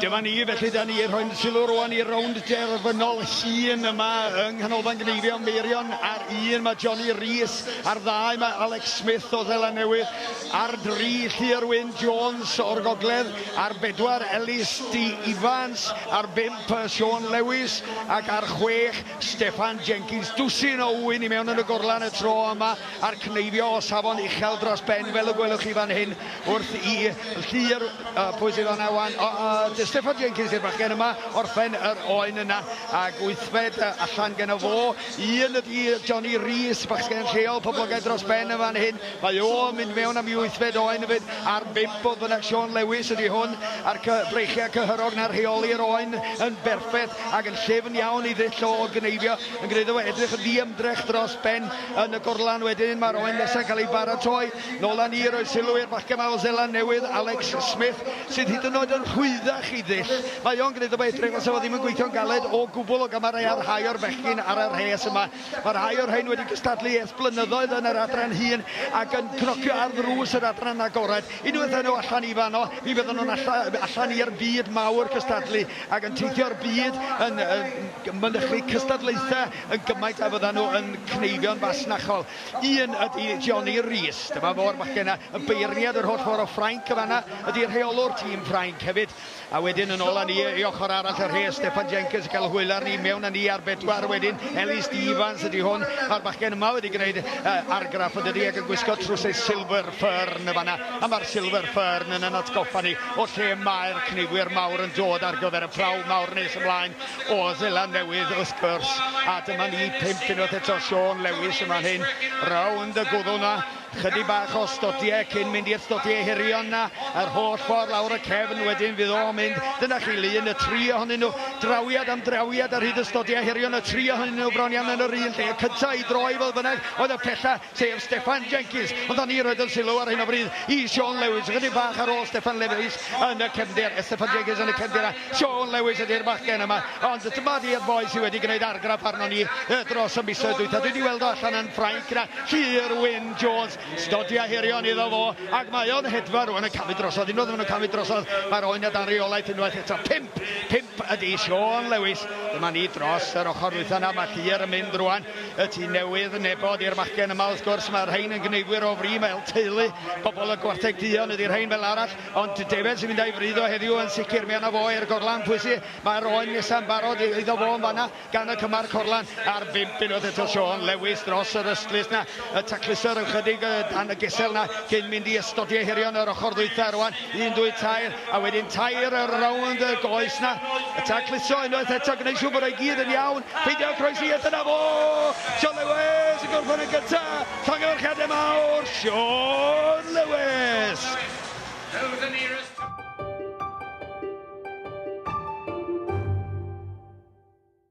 Dyma ni, felly da ni rhoi'n sylw rwan i'r rownd derfynol hun yma yng Nghanolfan Gneifio Meirion. Ar un mae Johnny Rees, ar ddau mae Alex Smith o Seland Newydd, ar dri Llyr Wyn Jones o'r Gogledd, ar bedwar Ellis D Evans, ar bump Siôn Lewis ac ar chwech Steffan Jenkins. Dwsin o ŵyn i mewn yn y gorlan y tro yma, a'r cneifio o safon uchel dros ben fel y gwelwch chi fan hyn wrth i Llyr, pwy sydd fan'na wan? O, Steffan Jenkins yw'r bachgen yma, orffen yr oen yna, ac wythfed allan geno fo. Un ydy Johnny Rees, bachgen lleol poblogaidd dros ben yn fan hyn. Mae o'n mynd mewn am i wythfed oen hefyd, ar bump fodd bynnag Siôn Lewis ydy hwn, a'r breichiau cyhyrog 'na rheoli'r oen yn berffeth ac yn llyfn iawn i ddull o gneifio, yn gwneud iddo fo edrych yn ddiymdrech dros ben yn y gorlan wedyn. Mae'r oen nesaf yn cael ei baratoi. Nôl â ni i roi sylw i'r bachgen 'ma o Seland Newydd, Alex Smith, sydd hyd yn oed yn rhwyddach i ddull. Mae o'n gwneud o edrych fel 'sa fo ddim yn gweithio'n galed o gwbl o gymharu â rhai o'r bechgyn ar y rhes yma. Mae rhai o'r rhain wedi cystadlu ers blynyddoedd yn yr adran hŷn ac yn cnocio ar ddrws yr adran agored. Unwaith â nhw allan i fanno, mi fyddan nhw'n allan i'r byd mawr cystadlu ac yn teithio'r byd yn mynychu cystadlaethau yn gymaint a fyddan nhw yn cneifio'n fasnachol. Un ydy Johnny Rees. Dyma fo'r bachgen 'na, y beirniad yr holl ffordd o Ffrainc yn fan'na, ydy rheolwr tîm Ffrainc hefyd. A wedyn yn ôl â ni i ochr arall y rhes, Steffan Jenkins yn cael hwyl arni, mewn â ni ar bedwar wedyn. Ellis D Evans ydy hwn. Mae'r bachgen yma wedi gwneud argraff yn dydi ac yn gwisgo trwsau Silver Fern yn fan'na. A mae'r Silver Fern yn yn atgoffa ni o lle mae'r cneifwyr mawr yn dod ar gyfer y prawf mawr nes ymlaen. O Seland Newydd wrth gwrs, a dyma ni pump unwaith eto, Siôn Lewis yn fan hyn, rownd y gwddw 'na, chydig bach o stodiau cyn mynd i'r stodiau hirion 'na, yr holl ffordd lawr y cefn wedyn fydd o'n mynd, dyna chi lun y tri ohonyn nhw, drawiad am drawiad ar hyd y stodiau hirion, y tri ohonyn nhw bron iawn yn yr un lle, y cynta i droi fodd bynnag oedd y pella, sef Steffan Jenkins, ond da ni roed yn sylw ar hyn o bryd i Siôn Lewis, ychydig bach ar ôl Steffan Lewis yn y cefndir, Steffan Jenkins yn y cefndir a Siôn Lewis ydy'r bachgen yma, ond dyma di'r boi sydd wedi gwneud argraff arnon ni dros y misoedd dwytha. Dwi wedi weld o allan yn Ffrainc gyda Llyr Wyn Jones, stodia hirion iddo fo, ac mae o'n hedfa rwan yn camu drosodd, unwaith maen nhw'n camu drosodd, mae'r oen o dan reolaeth unwaith eto. Pump, pump ydy Siôn Lewis, dyma ni dros yr ochr ddwytha 'na, mae Llyr yn mynd rwan. Y Tŷ Newydd, Nebod i'r machgen yma wrth gwrs, mae'r rhain yn gneifwyr o fri, fel teulu, pobl y Gwartheg Duon ydy'r rhain fel arall, ond David sy'n mynd â'i fryd o heddiw yn sicr, mi yna fo i'r gorlan, pwy sy? Mae'r oen nesa'n barod iddo fo yn fanna, gan y cymar corlan, ar bump unwaith eto Siôn Lewis dros yr ystlys 'na, y tacluso ryw chydig dan y gesel 'na cyn mynd i ystodiau hirion yr ochr ddwytha rwan, Un, dwy, tair, a wedyn tair y rownd y goes 'na. Y tacluso unwaith eto, gwneud siŵr bod o'i gyd yn iawn. Peidio croesi, a dyna fo! Siôn Lewis yn gorffen yn gyntaf. Llongyfarchiadau mawr, Siôn Lewis!